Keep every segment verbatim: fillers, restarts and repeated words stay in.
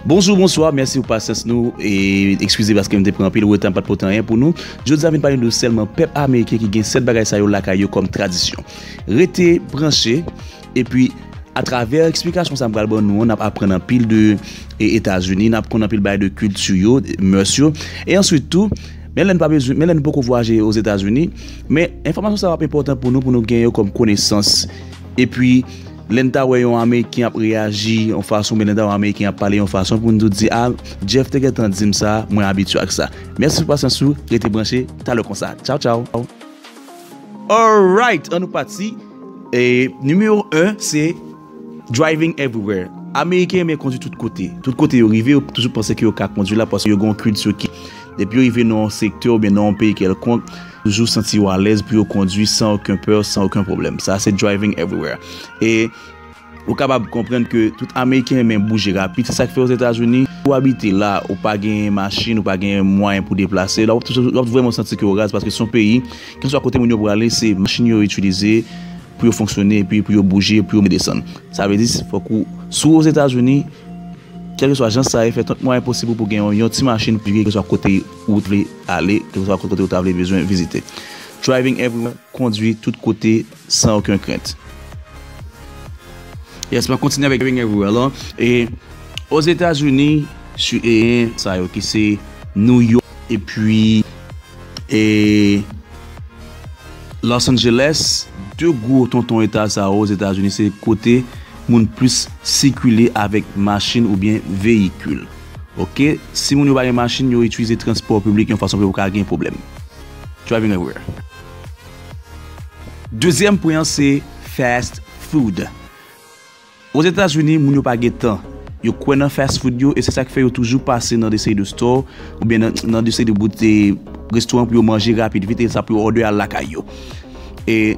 Bonjou, bonswa, mèsi pou pasyans nou e eskize paske m te pran anpil reta, m pa t pote anyen pou nou. Jodi a vin pale nou de sèlman pèp ameriken ki gen sèt bagay sa yo lakay yo kòm tradisyon. Rete branche, epi atravè eksplikasyon sa m pral ban nou an, n ap aprann anpil de e, Etazini, n ap konn anpil bagay de kilti yo, mès yo. E answit tou, men lè n pa bezwen, men lè n poko vwayaje Ozetazini, men enfòmasyon sa yo ap enpòtan pou nou, pou nou gen yo kòm konesans. Epi, lè n ta wè yon Ameriken ap reyaji yon fason, men lè n ta wè yon Ameriken ap pale yon fason, pou n tou di, "A, Jeff te gentan di m sa, mwen abitye ak sa." Mèsi pou pasyans ou, rete branche, talè konsa. Tchaw, tchaw. Alright, an nou pati. E nimewo en, se driving everywhere. Ameriken renmen kondwi tout kote. Tout kote yo rive, yo toujou panse ke yo ka kondwi la paske yo gen yon kilti ki, depi yo rive nan yon sektè oubyen nan yon peyi kèlkonk, toujou santi yo alèz pou yo kondwi san okenn pè, san okenn pwoblèm. Sa, se driving everywhere. E ou kapab konprann ke tout Ameriken renmen bouje rapid. Se sa k fè Ozetazini, ou abite la, ou pa gen machin, ou pa gen mwayen pou deplase, la, w ap toujou, w ap vrèman santi ke w raz paske se yon peyi, kèlkeswa kote moun yo prale, se machin yo itilize pou yo fonksyone, epi pou yo bouje, pou yo desann. Sa vle di, fòk ou, si w Ozetazini, kèlkeswa jan sa ye, fè tout mwayen posib pou gen yon, yon ti machin pou vire, kèlkeswa kote ou vle ale, kèlkeswa kote ou ta vle bezwen vizite. Driving everywhere, kondwi tout kote san okenn krent. Yes, mwen kontinye avèk driving everywhere la. E Ozetazini, si, e sa yo ki se New York, epi e Los Angeles, de gwo tonton eta sa yo Ozetazini, se kote moun plis sikile avèk machin oubyen veyikil. Oke, si moun yo pa gen machin, yo itilize transpò piblik yon fason pou yo ka gen pwoblèm. Driving everywhere. Dezyèm pwen an se fast food. Ozetazini, moun yo pa gen tan. Yo kwè nan fast food yo, e se sa k fè yo toujou pase nan de seri de store, oubyen nan, nan de seri de bout, e, restoran pou yo manje rapid vit, e sa pou yo order al lakay yo. E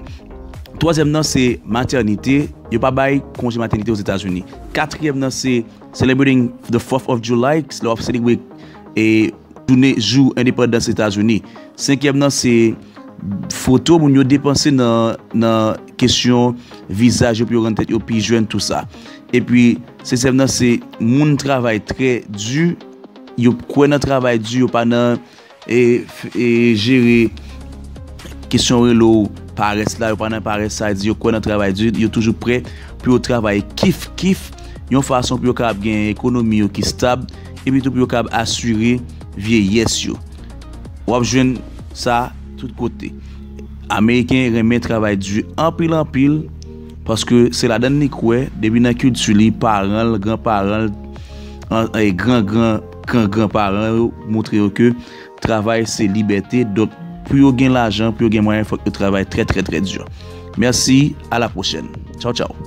twazyèm nan, se matènite. Yo pa bay konje matènite Ozetazini. Katriyèm nan, se celebrating the fourth of July, lè w ap selebre, e, jounen, jou endepandans Etazini. Senkyèm nan, se foto, moun yo depanse nan, nan kesyon vizaj yo pou yo rann tèt yo pi jèn, tou sa. Epi, sezyèm nan, se moun travay trè di, yo kwè nan travay di, yo pa nan, e, f-, e, jere kesyon rele w parès la, yo pa nan parès, sa di yo kwè nan travay di, yo toujou prè pou yo travay kif kif, yon fason pou yo kapab gen ekonomi yo ki stab, epi tou pou yo kapab asire vyeyès yo. W ap jwenn sa tout kote. Ameriken renmen travay di anpil, anpil, paske se ladan l li kwè, depi nan kilti li, paran l, granparan l, an, e, gran, gran, gran, granparan yo montre yo ke travay se libète. Donk, pou yo gen lajan, pou yo gen mwayen, fòk yo travay trè, trè, trè di. Mèsi, a la pwochèn. Tchaw, tchaw.